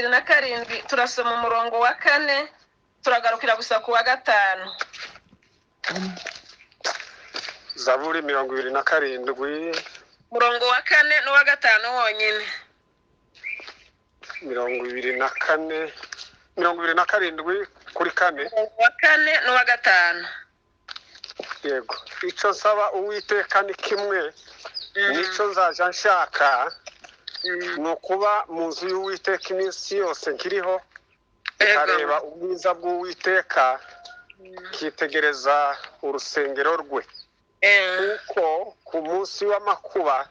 27, turasoma umurongo wa 4, turagarukira gusa ku wa 5. Zaburi 27, umurongo wa 4 n'uwa 5 wonyine. 24, 27 kuri 4, umurongo wa 4 n'uwa 5. Yego. Icyo nsaba Uwiteka ni kimwe, nicyo nzaja nshaka, ni ukuba mu nzu y'Uwiteka iminsi yose nkiriho, nkareba ubwiza bw'Uwiteka, nkitegereza urusengero rwe. Kuko ku munsi w'amakuba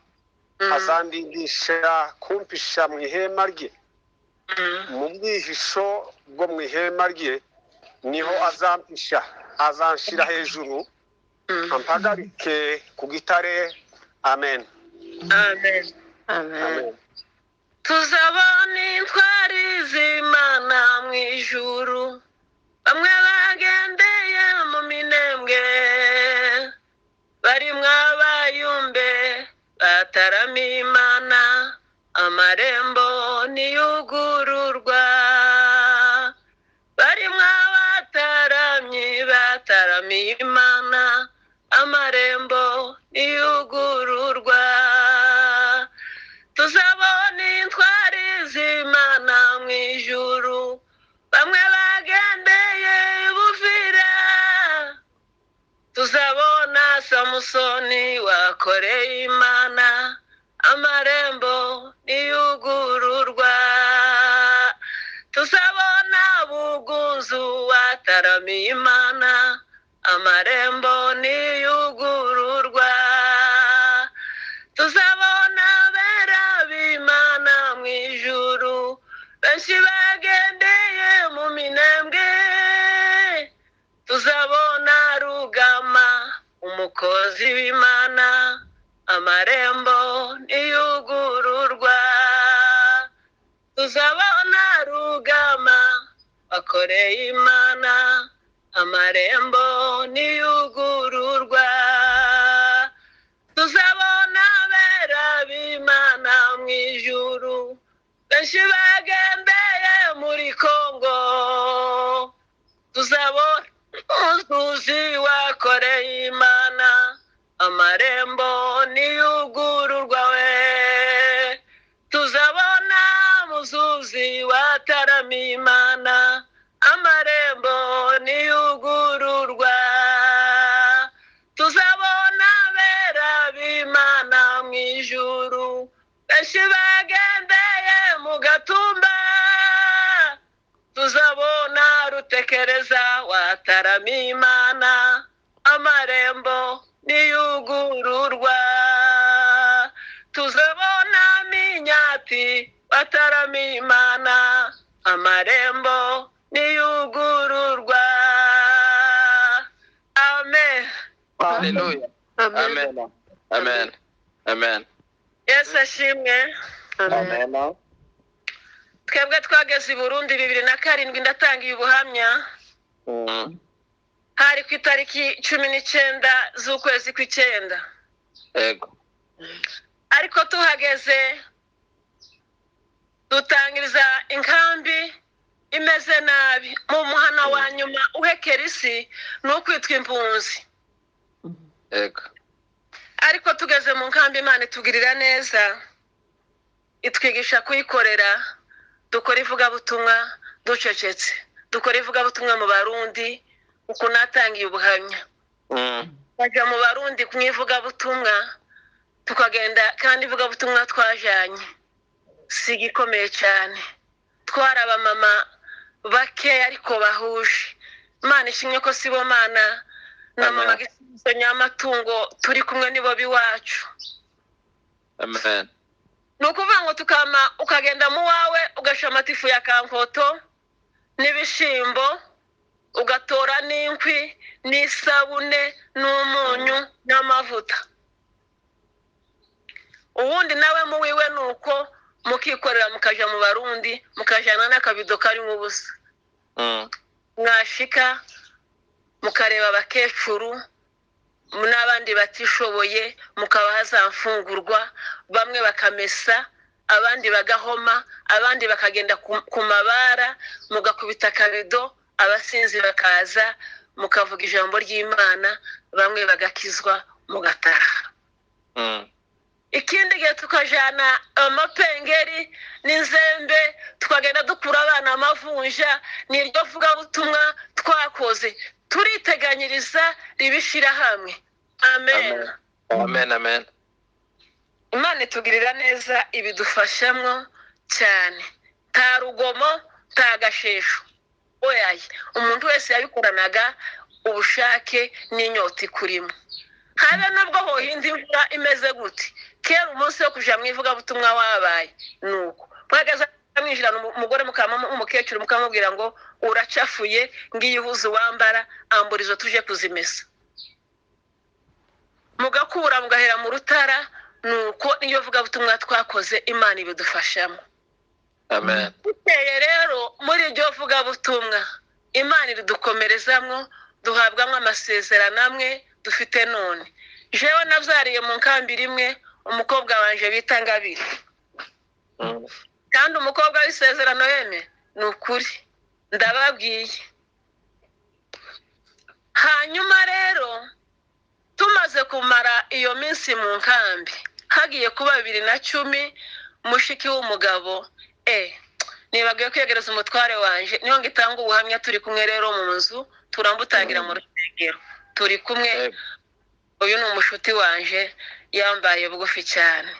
azandindisha kumpisha mu ihema rye, mu bwihisho bwo mu ihema rye niho azampisha, azanshira hejuru, ampagarike ku gitare. Amen. Amen. Amen. Tuzabona intwari z'Imana mu ijuru, bamwe bagendeye mu minembwe, bari mwabayumbe bataramiye Imana, amarembo niyugururwa. Bari mwabataramyi bataramiye Imana, amarembo niyugururwa. Tuzabona intwari z'Imana mu ijuru, bamwe bagendeye Buvira. Tuzabona Samusoni wakoreye Imana, amarembo niyugururwa. Tuzabona Bugunzu wataramiye Imana, amarembo niyugururwa. Tuzabona abera b'Imana mu ijuru, benshi bagendeye mu minembwe. Tuzabona Rugama umukozi w'Imana, amarembo niyugururwa. Tuzabona Rugama wakoreye Imana, amarembo niyugururwa. Tuzabona abera b'Imana mu ijuru, benshi bagendeye muri Kongo. Tuzabona Muzuzi wakoreye Imana, amarembo niyugururwa we. Tuzabona Muzuzi wataramiye Imana, amarembo niyugururwa. Tuzabona abera b'Imana mu ijuru, benshi bagendeye mu Gatumba. Tuzabona Rutekereza wataramiye Imana, amarembo niyugururwa. Tuzabona Minyati wataramiye Imana, amarembo niyugururwa. Amen. Hallelujah. Amen. Amen. Amen. Yesu ashimwe. Amen. Twebwe twageze i Burundi 2007, ndatangiye ubuhamya. Hari ku itariki 19 z'ukwezi kw'icyenda. Yego. Ariko tuhageze dutangiriza inkambi imeze nabi. Mu muhana wa nyuma uhekera isi ni ukwitwa impunzi. Yego. Ariko tugeze mu nkambi Imana itugirira neza, itwigisha kuyikorera. Dukora ivugabutumwa ducecetse, dukora ivugabutumwa mu Barundi. Uko natangiye ubuhamya, bajya mu Barundi mu ivugabutumwa, tukagenda kandi ivugabutumwa twajanye si igikomeye cyane. Twari abamama bakeya ariko bahuje. Imana ishimwe ko sibo Mana na mama Gisubizo Nyamatungo turi kumwe nibo biwacu. Amen. Ni ukuvuga ngo tukama ukagenda mu wawe ugashamata ifu ya kankoto n'ibishimbo, ugatora n'inkwi n'isabune n'umunyu n'amavuta. Ubundi nawe mu wiwe nuko mukikorera mukaja mu Barundi, mukajana n'akabido karimo ubusa. Mwashika mukareba abakecuru n'abandi batishoboye, mukabaha za mfungurwa, bamwe bakamesa abandi bagahoma, abandi bakagenda ku mabara, mugakubita akabido, abasinzi bakaza, mukavuga ijambo ry'Imana, bamwe bagakizwa, mugataha. Ikindi gihe tukajana amapengeri n'inzembe, tukagenda dukura abana amavunja. Ni iryo vugabutumwa twakoze, turiteganyiriza ribishira hamwe. Amen. Amen, amen. Imana itugirira neza, ibidufashamwo cyane. Nta rugomo, nta gashesho, oyaye, umuntu wese yabikoranaga ubushake n'inyota ikurimo, habe nubwo hohinda imvura imeze gute. Kera umunsi wo kuja mu ivugabutumwa wabaye nuko mwagaza mwinjirana umugore umukecuru mukamubwira ngo uracafuye, ngiyi uhuze wambara, ambura izo tuje kuzimesa, mugakura mugahera mu rutara. Nuko niyo vugabutumwa twakoze, Imana ibidufashamo. Amen. Bukeye rero muri iryo vugabutumwa Imana iridukomerezamwo, duhabwamo amasezerano amwe dufite none. Jewe nabyariye mu nkambi rimwe umukobwa wanje bita Ngabire, kandi umukobwa w'isezerano yeme, ni ukuri ndababwiye. Hanyuma rero tumaze kumara iyo minsi mu nkambi, hagiye kuba 2010, mushiki w'umugabo nibagiwe kwegereza umutware wanje, niho ngitanga ubuhamya. Turi kumwe rero mu nzu, turambutangira mu rusengero turi kumwe. Uyu ni umushuti wanje, yambaye bugufi cyane.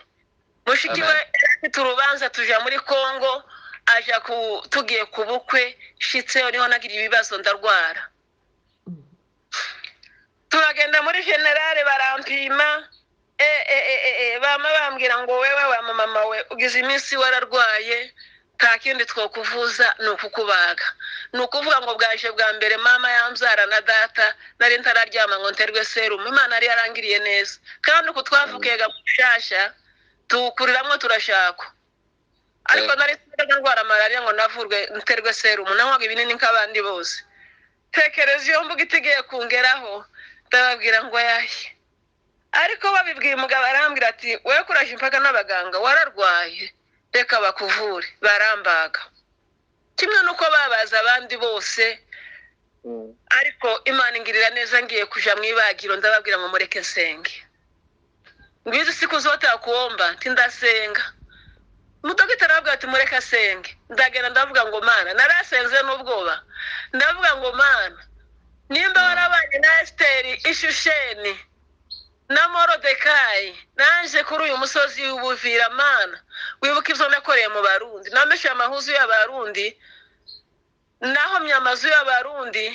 Mushiki we yari afite urubanza, tuja muri Kongo, aja ku tugiye ku bukwe, shitseyo niho nagira ibibazo, ndarwara. Turagenda muri générale, barampima, bama bambwira ngo wewe wa mama we, ugize iminsi wararwaye, nta kindi twokuvuza ni ukukubaga. Ni ukuvuga ngo bwaje bwa mbere mama yambyara na data nari ntararyama ngo nterwe serumu. Imana yari yarangiriye neza, kandi uku twavukiye mushasha tuwukuriramwo, turashakwa, ariko nari ntajya ndwara malariya ngo navurwe nterwe serumu, nanywaga ibinini nk'abandi bose. Tekereza iyo mbuga itigiye kungeraho, ndababwira ngo yahe. Ariko babibwiye umugabo, arambwira ati wowe kuraje impaka n'abaganga, wararwaye, reka bakuvure. Barambaga kimwe n'uko babaza abandi bose, ariko Imana ingirira neza. Ngiye kuja mu ibagiro, ndababwira ngo mureke nsenge. Ngwizi siku zote akuomba nti ndasenga. Umudogiteri arabwira ati mureke asenge. Ndagenda ndavuga ngo Mana, narasenze n'ubwoba, ndavuga ngo Mana, nimba warabanye na Esiteri ishusheni na Morodekayi, naje kuri uyu musozi w'Ubuvira, Mana, wibuka ibyo nakoreye mu Barundi, nameshe amahuzu y'Abarundi, nahomye amazu y'Abarundi,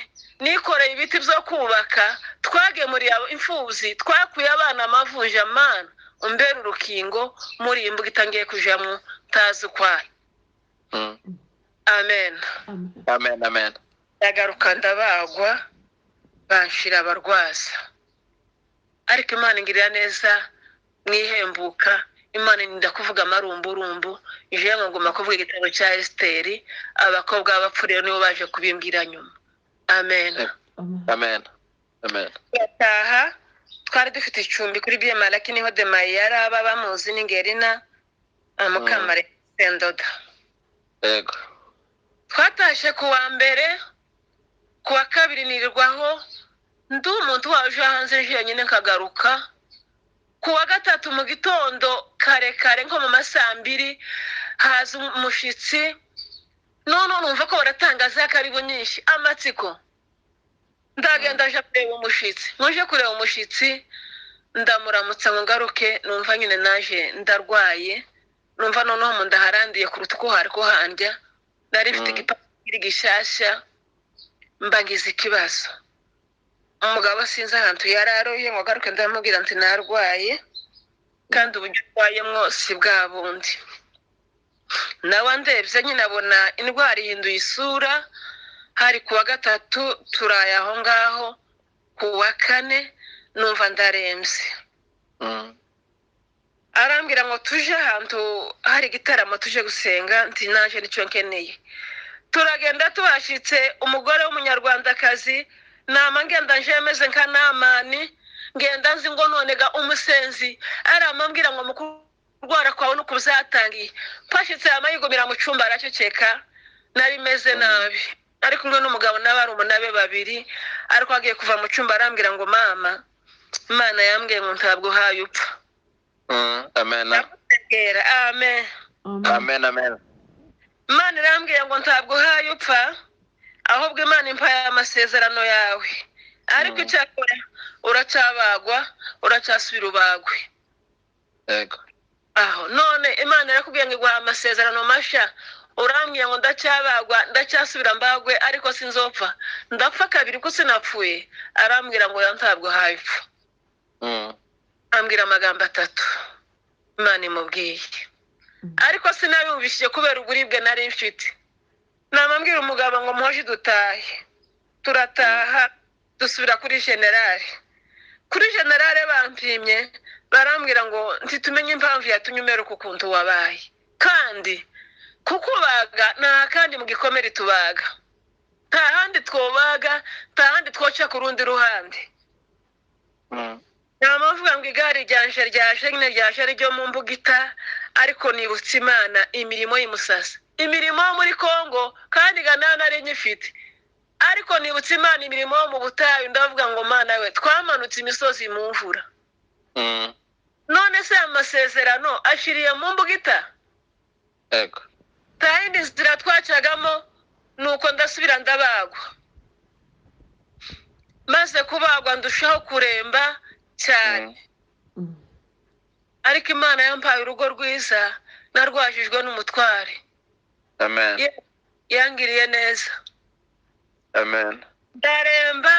nikoreye ibiti byo kubaka, twagemuriye imfubyi, twakuye abana amavunja, Mana, umbere urukingo muri iyi mbuga itangiye kujamo ntazi ukwayo. Amen. Amen, amen. Ndagaruka, ndabagwa, banshira abarwaza, ariko Imana ingirira neza mwihembuka. Imana irinda kuvuga amarumburumbu, ije ngomba kuvuga igitabo cya Esiteri. Abakobwa b'abapfu rero nibo baje kubimbwira nyuma. Amen. Amen, amen. Turataha, twari dufite icumbi kuri Biemalaki, niho Demayi yari aba, bamuzi n'Ingerina Mukamare Sendoda. Twatashe ku wa mbere, ku wa kabiri nirirwaho ndi umuntu waje hanze jenyine, nkagaruka ku wa gatatu mu gitondo kare kare, nko mu ma saa 2, haza umushitsi. None numva ko baratanga za karibu nyinshi, amatsiko, ndagenda aje kureba umushitsi. Nuje kureba umushitsi, ndamuramutsa ngo ngaruke, numva nyine naje ndarwaye, numva noneho mu nda harandiye kuruta uko hari ko handya. Nari mfite igipapuro gishasha, mba ngize ikibazo. Umugabo sinzi ahantu yari aroye ngo agaruke, ndamubwira nti narwaye, kandi uburyo urwayemwo si bwa bundi. Nawe andebye nyine abona indwara ihinduye isura. Hari ku wa gatatu, turaye aho ngaho. Ku wa kane numva ndarembye. Arambwira ngo tuje ahantu hari igitaramo, tuje gusenga. Nti naje nicyo nkeneye. Turagenda, tuhashyitse umugore w'Umunyarwandakazi. Nama ngenda nje meze nka Namani, ngenda nzi ngo none ga umusenzi aramambwira ngo mukuru. Kurwara kwawe nuko byatangiye. Mpashyitse yigumira mu cyumba araceceka. Nari meze nabi, ari kumwe n'umugabo n'abarumuna be babiri, ariko agiye kuva mu cyumba arambwira ngo mama, Imana yambwiye ngo ntabwo uhaye upfa. Amen. Ndamutegera amen. Amen, amen. Imana irambwiye ngo ntabwo uhaye upfa, ahubwo Imana impaye amasezerano yawe, ariko icyakora uracyabagwa, uracyasubira ubagwe. Yego. Aho none Imana irakubwiye ngo iguha amasezerano mashya, urambwiye ngo ndacyabagwa, ndacyasubira mbagwe, ariko sinzopfa, ndapfa kabiri ko sinapfuye. Arambwira ngo ntabwo uhaye upfa. Ambwira amagambo atatu Imana imubwiye, ariko sinabiyumvishije kubera uburibwe nari mfite. Namambwira umugabo ngo muhoje dutahe. Turataha, dusubira kuri generale. Kuri generale bampimye barambwira ngo ntitumenye impamvu yatumye umeruka ukuntu wabaye, kandi kukubaga nta kandi mu gikomere tubaga, nta handi twobaga, nta handi twoca ku rundi ruhande. Namavuga ngo igare ryanje ryaje nyine, ryaje ryo mu mbugita, ariko nibutse Imana imirimo y'imusasa, imirimo yo muri Kongo, kandi gana nari nyifite, ariko nibutse Imana imirimo yo mu butayu. Ndavuga ngo Mana we, twamanutse imisozi mu mvura, none se amasezerano ashiriye mu mbugita? Yego. Nta yindi nzira twacagamo. Nuko ndasubira ndabagwa. Maze kubagwa ndushaho kuremba cyane, ariko Imana yampaye urugo rwiza, narwajijwe n'umutware. Amen. Yangiriye neza. Amen. Ndaremba,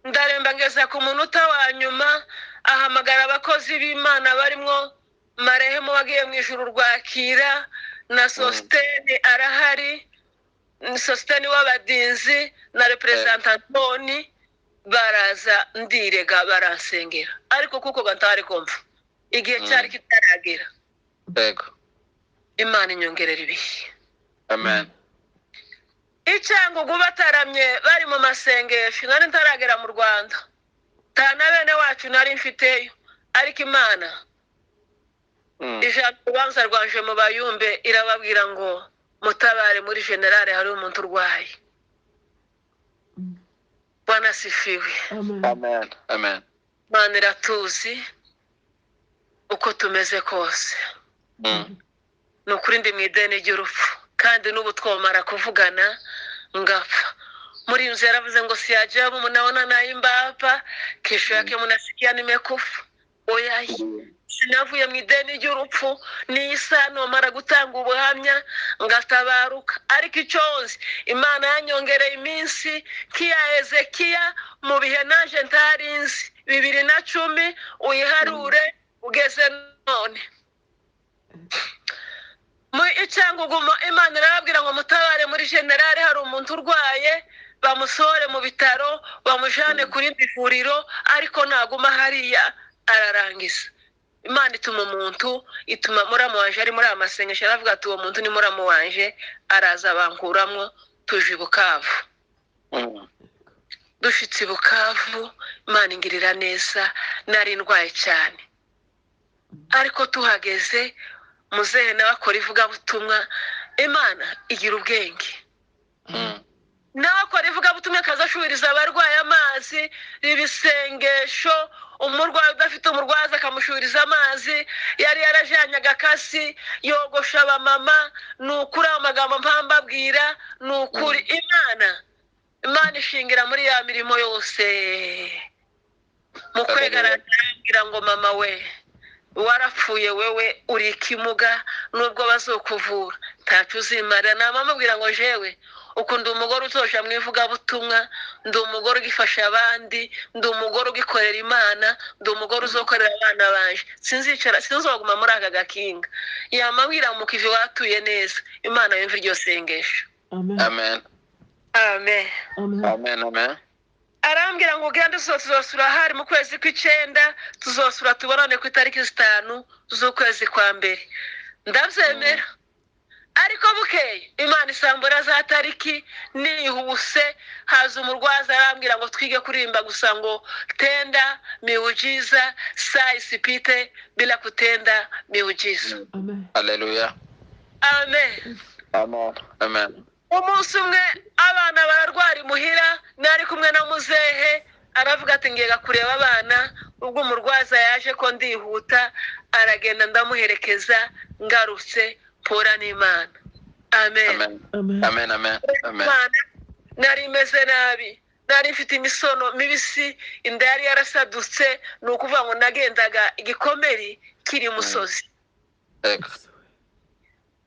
ndaremba, ngeza ku munota wa nyuma ahamagara abakozi b'Imana barimo marehemu wagiye mu ijuru rwakira na Sositeni arahari, Sositeni w'abadinzi na reperezantantoni, baraza ndirega baransengera, ariko kuko ntari kumva igihe cyari kitaragera. Yego. Imana inyongerera ibihe. Amen. Icyangugu bataramye bari mu masengesho, nari ntaragera mu Rwanda, nta na bene wacu nari mfiteyo, ariko Imana ijambo urubanza rwanje mu bayumbe irababwira ngo mutabare muri generale hari umuntu urwaye. Bwana asifiwe. Amen. Amen. Imana iratuzi uko tumeze kose. Ni ukuri ndi mu ideni ry'urupfu, kandi n'ubu twomara kuvugana ngapfa. Muri nzu yaravuze ngo si ajabu munaona naimba hapa, kesho yake munasikia nimekufa. Oyayi, sinavuye mu ideni ry'urupfu, ni isaha nomara gutanga ubuhamya ngatabaruka. Ariko icyo nzi, Imana yanyongereye iminsi nk'iya Hezekiya mu bihe naje ntari nzi, 2010 uyiharure ugeze none. Mu Icyangugu Imana irababwira ngo mutabare muri generale hari umuntu urwaye, bamusohore mu bitaro bamujane kuri ivuriro, ariko naguma hariya ararangiza. Imana ituma umuntu, ituma muramu wanje ari muri amasengesho, aravuga ati uwo muntu ni muramu wanje, araza bankuramwo, tuje i Bukavu. Dushitse i Bukavu Imana ingirira neza, nari ndwaye cyane, ariko tuhageze muzehe nawe akora ivugabutumwa. Imana igira ubwenge, nawe akora ivugabutumwa akaza ashuririza abarwayi amazi, ibisengesho, umurwayi udafite umurwaza akamushuriza amazi, yari yarajanye agakasi yogosha abamama. Ni ukuri ayo magambo mpambabwira ni ukuri. Imana ishingira muri ya mirimo yose. Mu kwegaragara ngo mama we warapfuye, wewe uri ikimuga, nubwo bazokuvura ntacyo uzimarira. Namamubwira ngo jewe ukunda umugore utoja mu ivugabutumwa, ndi umugore ugifasha abandi, ndi umugore ugikorera Imana, ndi umugore uzokorera abana banje, sinzicara, sinzoguma muri aka gakinga. Yamabwira mu kivi watuye neza. Imana yumva iryo sengesho. Amen. Amen. Amen. Amen. Arambwira ngo ugende tuzosura hari mu kwezi kw'icyenda, tuzosura tubonane ku itariki 5 z'ukwezi kwa mbere. Ndabyemera. Ariko bukeye Imana isambura za tariki nihuse, haza umurwaza arambwira ngo twige kuririmba gusa ngo tenda miujiza saa isipite bila kutenda miujiza. Amen. Haleluya. Amen. Amen. Amen. Umunsi umwe abana bararwara imuhira, nari kumwe na muzehe, aravuga ati ngiye kureba abana. Ubwo umurwaza yaje ko ndihuta, aragenda ndamuherekeza, ngarutse mpura n'Imana. Amen. Amen. Amen. Amen. Amen. Amen. Imana, nari meze nabi, nari mfite imisono mibisi, inda yari yarasadutse, ni ukuvuga ngo nagendaga igikomeri kiri musozi. Yego.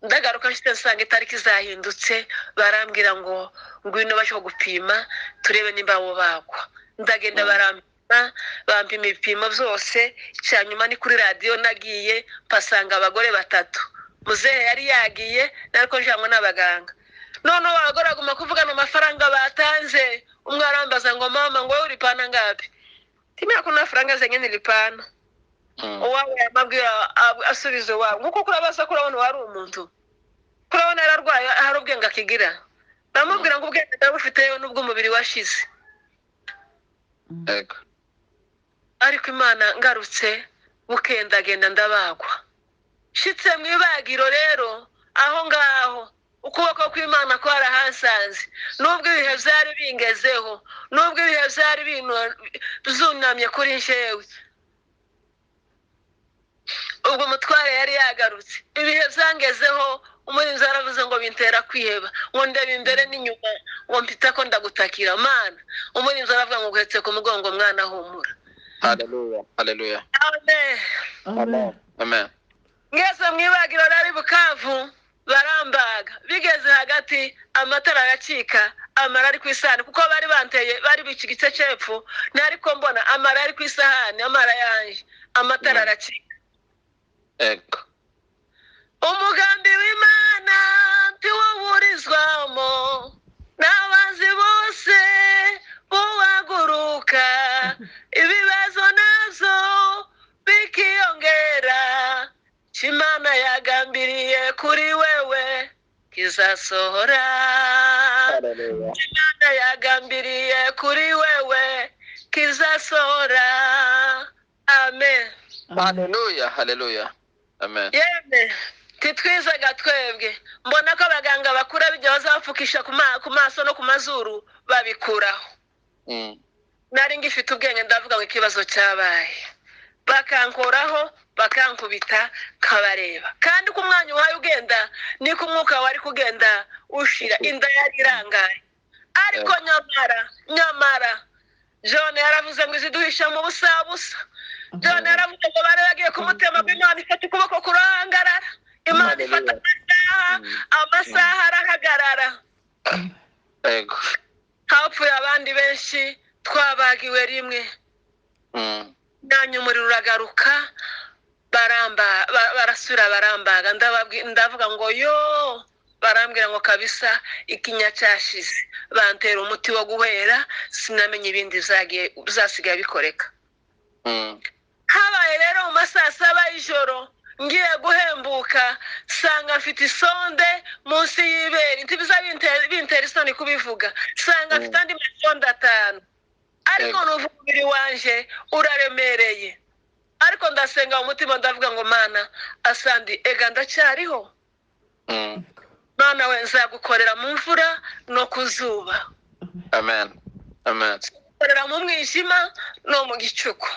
Ndagaruka nshite nsanga itariki zahindutse, barambwira ngo ngwino baje gupima turebe nimba bo bagwa. Ndagenda barampima, bampima ibipimo byose, icya nyuma ni kuri radiyo nagiye mpasanga abagore batatu. Muzehe yari yagiye nariko njanywe n'abaganga. Noneho abagore baguma kuvugana amafaranga batanze, umwe arambaza ngo mama ngo wowe uripana ngapi? Timya kuna faranga zenye nilipana. Uwawe yamabwira asubiza iwabo nkuko kurabaza kurabona wari umuntu, kurabona yararwaye hari ubwenge akigira. Ndamubwira ngo ubwenge ndabufite nubwo umubiri washize. Yego. Ariko Imana ngarutse bukendagenda ndabagwa. Nshitse mu ibagiro rero aho ngaho ukuboko kw'Imana kwarahansanze, nubwo ibihe byari bingezeho, nubwo ibihe byari byunamye kuri njyewe. Ubwo umutware yari yagarutse, ibihe byangezeho, umurinzi yaravuze ngo bintera kwiheba, ngo ndeba imbere n'inyuma, ngo mpita ko ndagutakira Mana. Umurinzi aravuga ngo guhetse ku mugongo mwana humura. Haleluya. Haleluya. Amen. Amen. Amen. Ngeze mu ibagiro rari Bukavu, barambaga, bigeze hagati amatara aracika, amara ari ku isahani, kuko bari banteye bari bica igice cy'epfo, nariko mbona amara ari ku isahani, amara yanje, amatara aracika. Yego. Umugambi w'Imana ntiwuburizwamo, n'abanzi bose buhaguruka, ibibazo nabyo bikiyongera, Imana yagambiriye kuri wewe kizasohora. Haleluya. Imana yagambiriye kuri wewe kizasohora. Amen. Haleluya. Haleluya. Amen. Yeme titwizaga twebwe, mbona ko abaganga bakura bijya bazapfukisha ku maso no ku mazuru babikuraho. Nari ngifite ubwenge ndavuga ngo ikibazo cyabaye, bakankoraho bakankubita kabareba, kandi ko umwanya uhaye ugenda niko umwuka wari kugenda ushira, inda yari irangaye. Ariko nyamara John yaravuze ngo iziduhisha mu busabusa. John yaravuze ngo bari bagiye kumutema, Imana ifata ukuboko kurahangarara, Imana ifata amasaha, amasaha arahagarara. Yego. Hapfuye abandi benshi, twabagiwe rimwe. Nanyu umuriro uragaruka, baramba barasubira barambaga, ndavuga ngo yo, barambwira ngo kabisa ikinya cyashize, bantera umuti wo guhera, sinamenye ibindi bizasigaye bikoreka. Habaye rero mu masaa saba y'ijoro ngiye guhembuka, sanga mfite isonde munsi y'ibere, ntibiza bintera isoni kubivuga, sanga mfite andi masonde 5, ariko numva umubiri wanje uraremereye. Ariko ndasenga mu mutima ndavuga ngo Mana asandi ega ndacyariho, Mana we nzagukorera mu mvura no ku zuba. Amen. Amen. Nzagukorera mu mwijima no mu gicuku.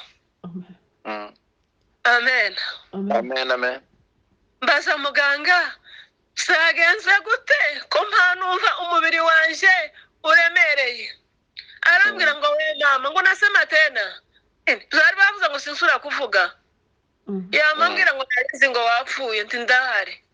Amen. Amen. Amen. Mbaza muganga byagenze gute ko nta numva umubiri wanje uremereye? Arambwira ngo we mama ngo nasema tena, bari bavuze ngo sinsura kuvuga, yamambwira ngo narizi ngo wapfuye, nti ndahari.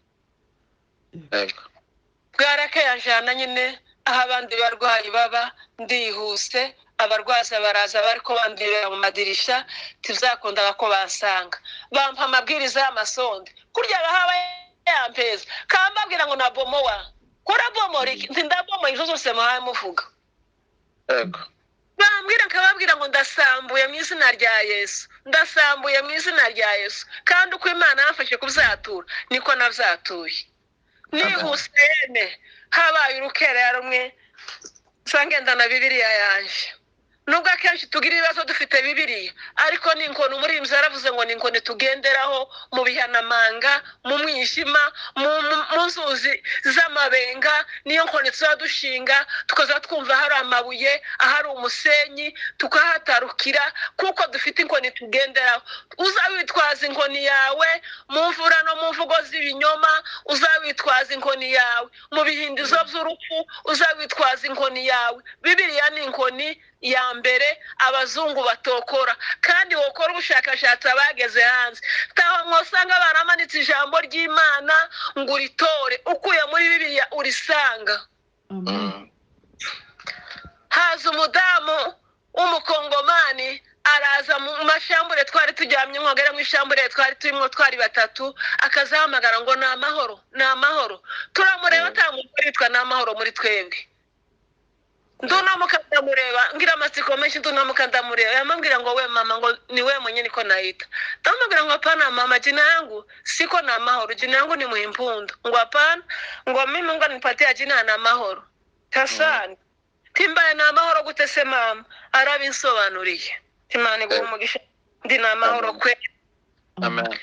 Bwarakeye anjana nyine aho abandi barwayi baba, ndihuse, abarwaza baraza bariko bandebera mu madirisha, tizakundaga ko bansanga, bampa amabwiriza y'amasonde kurya bahaba yampeza, kambabwira ngo nabomowa kurabomora iki, nti ndabomoye izo zose muhaye muvuga. Yego. Bambwira nkababwira ngo ndasambuye mu izina rya Yesu, ndasambuye mu izina rya Yesu, kandi uko Imana yamfashe kubyatura niko nabyatuye. Nihuse yeme, habaye urukerera rumwe nsanga na Bibiliya yanje. Nubwo akenshi tugira ibibazo dufite Bibiliya, ariko ni inkoni. Umuririmbyi yaravuze ngo ni inkoni tugenderaho mu bihanamanga, mu mwijima, mu nzuzi z'amabenga. Niyo nkoni tuba dushinga, tukaza twumva hari amabuye, ahari umusenyi, tukahatarukira kuko dufite inkoni tugenderaho. Uzawitwaza inkoni yawe mu mvura no mu mvugo z'ibinyoma, uzawitwaza inkoni yawe mu bihindizo by'urupfu, uzawitwaza inkoni yawe. Bibiliya ni inkoni ya mbere abazungu batokora, kandi wokora ubushakashatsi abageze hanze taho mwosanga baramanitse ijambo ry'Imana ngo uritore ukuye muri Bibiliya urisanga. Haza umudamu w'umukongomani araza mu mashambure twari turyamye, mwogera mu ishambure twari turimo twari batatu, akazahamagara ngo ni amahoro, ni amahoro. Turamureba atamutwa ni amahoro muri twebwe. Ndunamuka ndamureba ngira amatsiko menshi, ndunamuka ndamureba yamambwira ngo we mama, ngo ni we mwenye niko naita. Ndamubwira ngo hapana mama, jina yangu siko na amahoro, jina yangu ni Muhimpundu. Ngo hapana, ngo mimi Mungu anipatia jina na amahoro. Tasani timbaye na amahoro gute se mama? Arabinsobanuriye. Imana iguhe umugisha, ndi na amahoro kwe. Amen.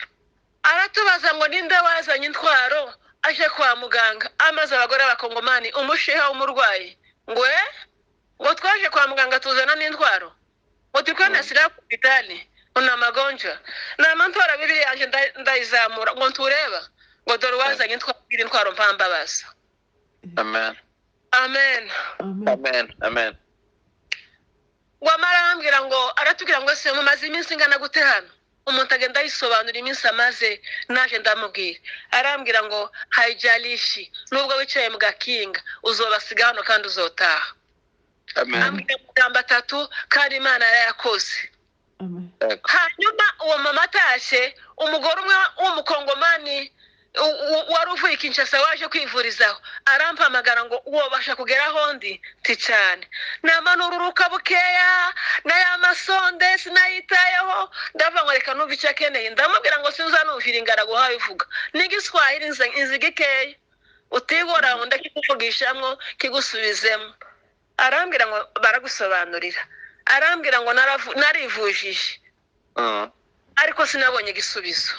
Aratubaza ngo ninde wazanye intwaro aje kwa muganga, amaze abagore b'abakongomani umushiha w'umurwayi ngo ngo twaje kwa muganga tuzana n'intwaro, ngo tulikuwa na silaha hospitali, una magonjwa na mantwara. Bibiliya yanje ndayizamura ngo ntureba, ngo dore wazanye intwaro, intwaro mpambabaza. Amen. Amen. Amen. Amen. Wamara arambwira ngo aratubwira ngo se mumaze iminsi ingana gute hano? Umuntu agenda yisobanura iminsi amaze, naje ndamubwira. Arambwira ngo haijalishi nubwo wicaye mu gakinga uzobasiga hano kandi uzotaha. Amen. Ambwira amagambo atatu kandi Imana yarayakoze. Amen. Hanyuma uwo mama atashe, umugore umwe w'umukongomani wari uvuye Kinshasa waje kwivurizaho arampamagara ngo wobasha kugera aho ndi ti cyane. Namanururuka bukeya na ya masonde sinayitayeho, ndavuga ngo reka numva icyo akeneye. Ndamubwira ngo sinza numvira ingaragu uhaye uvuga n'igiswahili inziga ikeya utigora ngo ndakikuvugishamwo kigusubizemo. Arambwira ngo baragusobanurira. Arambwira ngo narivujije ariko sinabonye igisubizo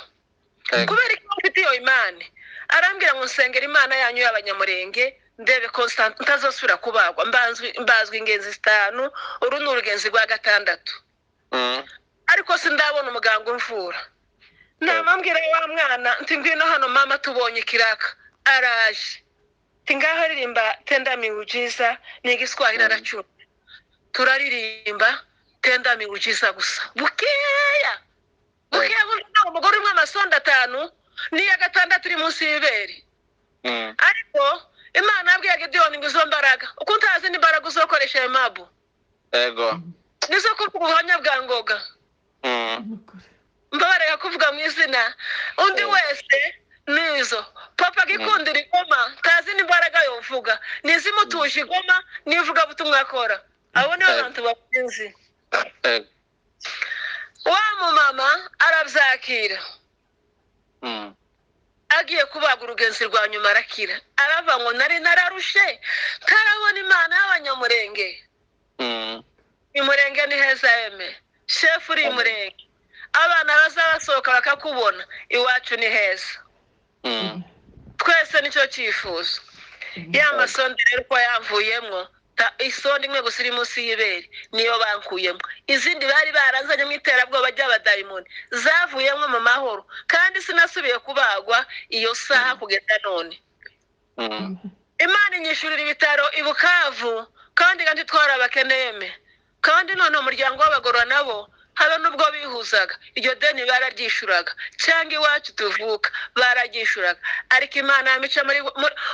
kubera ko mfite iyo Imana. Arambwira ngo nsengera Imana yanyu y'abanyamurenge ndebe ko ntazosubira kubagwa, mbazwa ingenzi 5, uru ni urugenzi rwa 6, ariko sindabona umuganga umvura. Namambwira wa mwana nti ngwino hano mama, tubonye ikiraka. Araje nti ngaho ririmba tenda miujiza, ni igiswahili aracura. Turaririmba tenda miujiza gusa bukeya bukeya, umugore umwe amasonda 5 n'iya 6 iri munsi y'ibere. Ariko Imana yabwiye Gideyoni ngo izo mbaraga uko utazi n'imbaraga uzokoresha ayo mabu Ego. nizo kuvuga ubuhamya bwa Ngoga. Mbabareka kuvuga mu izina undi wese nizo papa gikundira igoma tazi n'imbaraga yovuga nizimutuje igoma nivuga butumwa akora. Abo nibo bantu bakunzi. Wa mumama arabyakira. Agiye kubaga urugenzi rwa nyuma arakira. Arava ngo nari nararushe ntarabona Imana y'abanyamurenge. Imurenge ni heza eme shefu uri imurenge, abana bazabasohoka bakakubona, iwacu ni heza. Twese nicyo cyifuzo. Ya masonde rero uko yavuyemwo, isonde imwe gusa iri munsi y'ibere niyo bankuyemo, izindi bari baranzanye mu iterabwoba ry'abadayimoni zavuyemwo mu mahoro, kandi sinasubiye kubagwa iyo saha kugeza none. Imana inyishurira ibitaro i Bukavu, kandi kandi twarabakeneyeme, kandi none umuryango w'abagorora nabo habe nubwo bihuzaga iryo deni bararyishuraga, cyangwa iwacu tuvuka bararyishuraga, ariko Imana yamica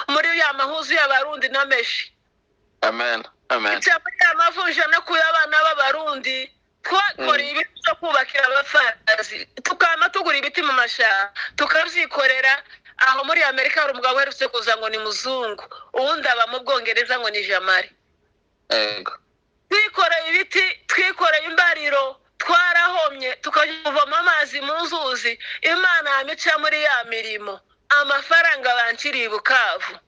muri ya mahuzu y'abarundi n'ameshi. Amen. Amen. Ica muri ya mavunja no kuya abana b'abarundi twakoreye ibiti byo kubakira abapfakazi, tukama tugura ibiti mu mashamba tukabyikorera. Aho muri Amerika hari umugabo uherutse kuza ngo ni muzungu, uwundi aba mu Bwongereza ngo ni Jamari. Ego. Twikoreye ibiti, twikoreye imbariro, twarahomye tukavoma amazi mu nzuzi. Imana yamica muri ya mirimo. Amafaranga banciriye i Bukavu,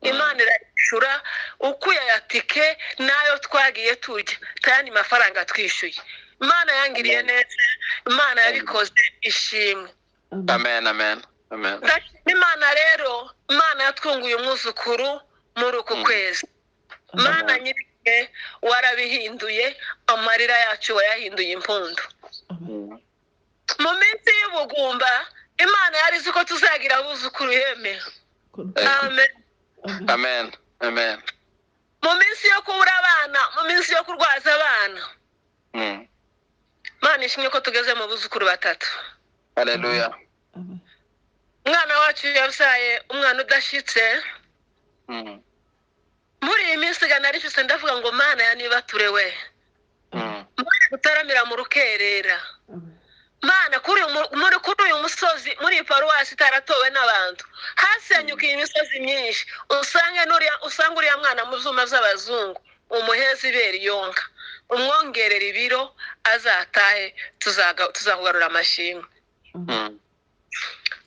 Imana irayishura ukuye aya tike n'ayo twagiye turya, kandi mafaranga twishyuye. Imana yangiriye neza, Imana yabikoze, ishimwe. Amen, amen, amen. Ndashima Imana rero, Imana yatwunguye umwuzukuru muri uku kwezi. Mana nyir'igihe, warabihinduye, amarira yacu wayahinduye impundu. Mu minsi y'ubugumba Imana yari izi ko tuzagira abuzukuru, yeme. Amen. Amen, amen. Mu minsi yo kubura abana, mu minsi yo kurwaza abana, Imana ishimwe ko tugeze mu buzukuru batatu. Haleluya. Umwana wacu yabyaye umwana udashyitse. Muri iyi minsi narishutse, ndavuga ngo: "Mana ya nibature we, Mana gutaramira mu rukerera, Mana kuri uyu musozi, muri iyi paruwasi itaratowe n'abantu, hasenyukiye imisozi myinshi, usange n'uriya, usanga uriya mwana mu byuma by'abazungu, umuheze ibere yonka, umwongerera ibiro, azatahe, tuzakugarura amashimwe."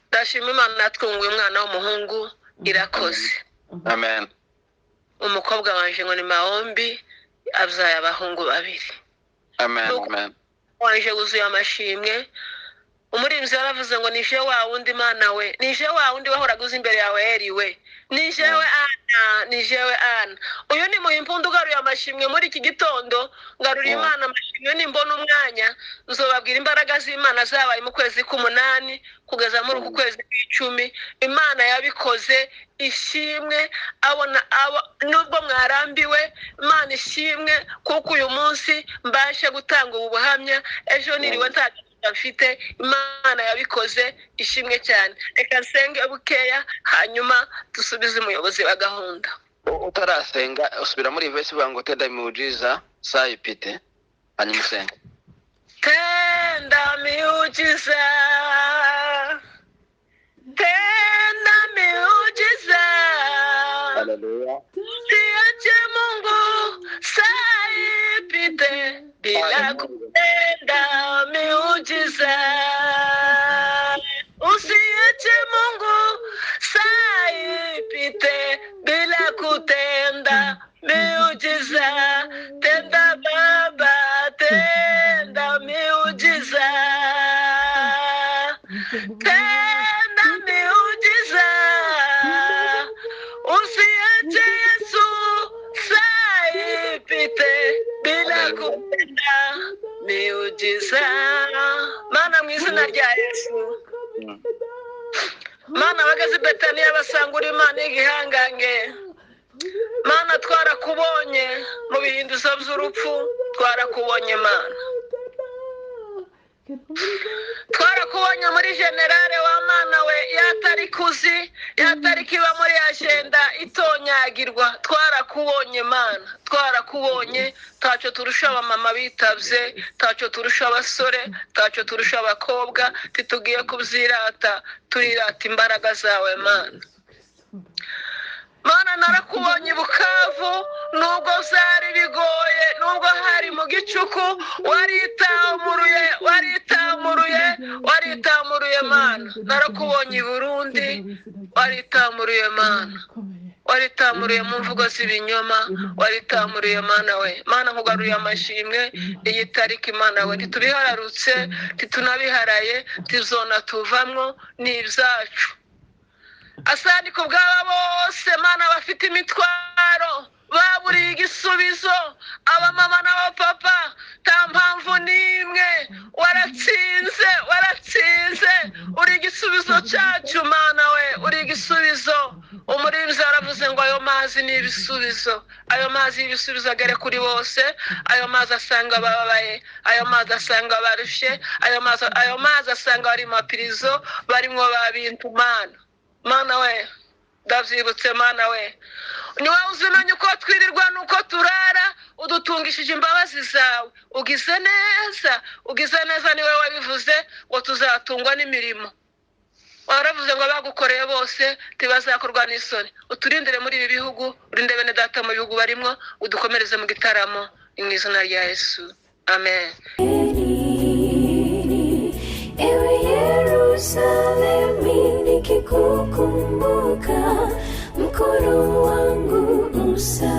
Ndashima Imana natwunguye umwana w'umuhungu, irakoze. Amen. Umukobwa wanje ngo ni Mahombi, abyaye abahungu babiri. Amen, amen. Wanje wuzuye amashimwe. Umuririmbyi yaravuze ngo: "Nije wa wundi, Mana we, nije wa wundi wahoraga uza imbere yawe eri we, nijewe ana, nijewe ana." Uyu ni Muhimpundu ugaruye amashimwe muri iki gitondo. Ngaruriye Imana amashimwe. Nimbona umwanya nzobabwira imbaraga z'Imana zabaye mu kwezi k'umunani kugeza muri uku kwezi kw'icumi. Imana yabikoze, ishimwe. Abona abo nubwo mwarambiwe, Imana ishimwe kuko uyu munsi mbashe gutanga ubu buhamya. Ejo niriwe nta gahunda mfite. Imana yabikoze, ishimwe cyane. Reka nsenge bukeya, hanyuma dusubize umuyobozi wa gahunda. Utarasenga, usubira muri verse ivuga ngo "Tenda miujiza saa ipite", hanyuma usenga. Tenda miujiza, tenda miujiza. Haleluya. Usiache Mungu saa ipite bila kutenda miujiza. Usiache Mungu saa ipite bila kutenda miujiza. Tenda Baba, tenda miujiza. Tenda miujiza. Usiache Yesu saa ipite bila kutenda miujiza. Mana, mu izina rya Yesu. Mana, abageze i Betaniya basanga uri Imana y'igihangange. Mana, twarakubonye mu bihinduzo by'urupfu, twarakubonye Mana. Twarakubonye muri générale wa Mana we, yatariki uzi, yatariki iba muri agenda itonyagirwa. Twarakubonye Mana, twarakubonye. Ntacyo turusha abamama bitabye, ntacyo turusha abasore, ntacyo turusha abakobwa. Ntitugiye kubyirata, turirata imbaraga zawe Mana. Mana, narakubonye i Bukavu, nubwo byari bigoye, nubwo hari mu gicuku, waritamuruye, waritamuruye, waritamuruye Mana. Narakubonye i Burundi, waritamuruye Mana, waritamuruye mu mvugo z'ibinyoma, waritamuruye Mana we. Mana, nkugaruye amashimwe iyi tariki. Mana we, ntitubihararutse, ntitunabiharaye, tizona tuvamwo, ni ibyacu. Asandi ku bw'aba bose Mana bafite imitwaro, baburiye igisubizo, abamama n'abapapa, nta mpamvu n'imwe. Waratsinze, waratsinze, uri igisubizo cyacu Mana we, uri igisubizo. Umuririmbyi yaravuze ngo ayo mazi ni ibisubizo. Ayo mazi y'ibisubizo agere kuri bose. Ayo mazi asanga abababaye, ayo mazi asanga abarushe, ayo mazi asanga bari mu mapirizo, barimwo ba bintu. Mana, Mana we, ndabyibutse. Mana we, ni wowe uzimenya uko twirirwa n'uko turara. Udutungishije imbabazi zawe. Ugize neza, ugize neza. Ni wowe wabivuze ngo tuzatungwa n'imirimo. Waravuze ngo abagukoreye bose ntibazakorwa n'isoni. Uturindire muri ibi bihugu, urinde bene data mu bihugu barimo, udukomereze mu gitaramo. Ni mu izina rya Yesu, amen. Ewe Yerusalemu, nikikuona. Nitakukumbuka, mkono wangu usaidie.